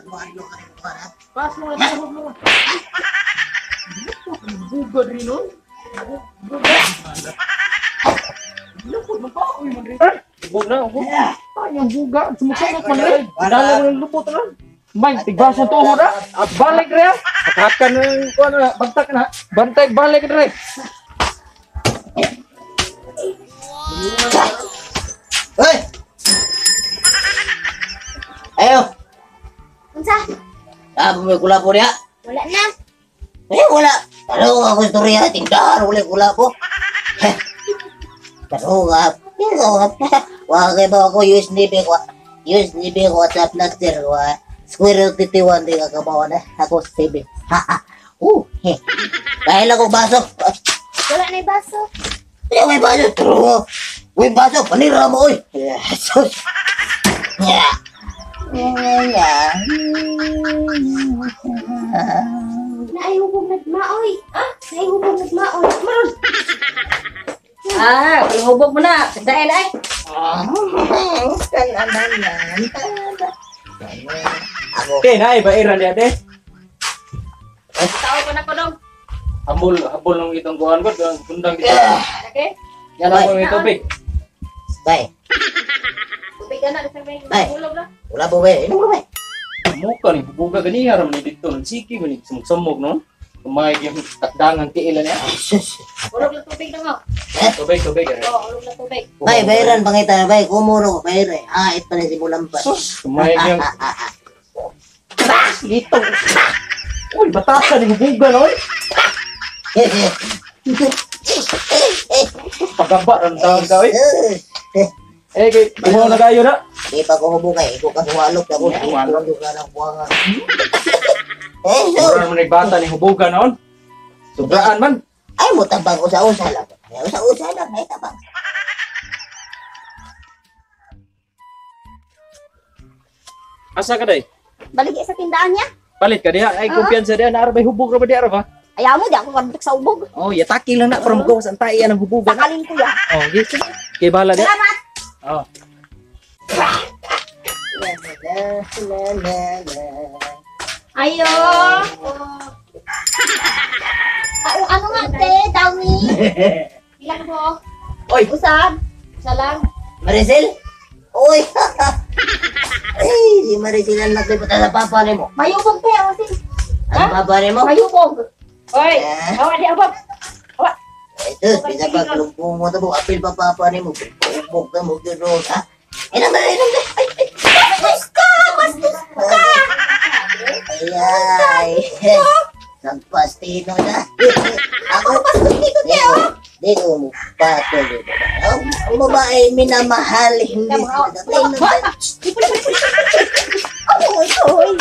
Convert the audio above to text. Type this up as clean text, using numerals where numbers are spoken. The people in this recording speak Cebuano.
Adlo-adlo ka rin ko, ha? Pas mo na tuhod mo. Buga rin no. Buga. Lupot man pa uy man rin. Bug na ako. Ay, ang buga. Sumuksamok man rin. Dala mo ng lupot na. May tigbaso tuhod ah. Balik rin ah. Pagkakan ng kuan na, bagtak na. Bantay balik rin. Hoy! Ayo. Unsa? Ah, may kulapo niya. Wala na. Eh, wala. Ano nga ako istorya? Tindahan, wala kulapo. Pero nga, wala kayo ba ako US Navy ko? US Navy ko sa plaster ko. Square 51 di ka kabawa na. Ako sa TV. Dahil ako baso. Wala na yung baso. Eh, may baso. True. May baso. Panira mo, oy. Jesus. Yeah. Yeah. Naayubog nagmaoy. Ah, naayubog nagmaoy. Maron. Ah, hubog mo na. Dahil ay. Ako. Okay, na ba iran diya de? Tao ko na ko dong. Habol, habol nang itong kuan ko, kundang dito. Okay? Yan ang may tubig. Bay, Tubig na sa may Ay. hulog na. wala po bay. Inom ka bay. Muka ni bubuga ganiha ra man ni dito nang siki man ni sumog-sumog no. Kumay yung takdangan tiila niya. Sus. Hulog na tubig na nga. Tubig, tubig. Oh, hulog na tubig. Bay, bayaran pangita bay. Kumuro, bayaran. Ah, it pa na si Bulampan. Sus, kumay yung dito. Uy, batasa ni bubuga no. Oy. Pagaba ram taon ka oy. Eh kay ihaw na kayo na. Di pa ko hubog kay ikaw ka huwalok ako. Huwalok. Huwalok ka ng buwangan. Eh, so. Mura man ni bata ni hubuga noon. Sobraan man. Ay, mo tabang usa-usa lang. Usa-usa lang, ay tabang. Asa ka day? Balik sa tindahan niya. Palit ka diha. Ay kumpiyansa diha na arbay hubog ra ba diha ra ba? Ayaw mo, di ako kadlok sa ubog. Oh, yataki lang na from go sa tae ang hubugan. Sakalin ko ya. Oh, gi. Kay bahala diha. Salamat. Oh. Ayo. Ano nga, te? Dami. Ilan mo? Oy. Usab. Isa lang. Maricel? Uy! Ay, si Maricel ang naglipot sa papa ni mo. Mayubog, te. O, sis. Ang papa ni mo? Mayubog. Oy, Eh? hawa di abog. Ay, sus, pinapaglumpong mo ito mo. Apil pa papa ni mo. Ubog na mo gano'n, ha? Inom na, inom na. Ay, ay. Bastos ka! Bastos ka! Ay, ay. Nagpastino na. Ako, Bastos dito, te, oh. di ko mo patol. Ang babae minamahal, hindi sila. Oy, oy.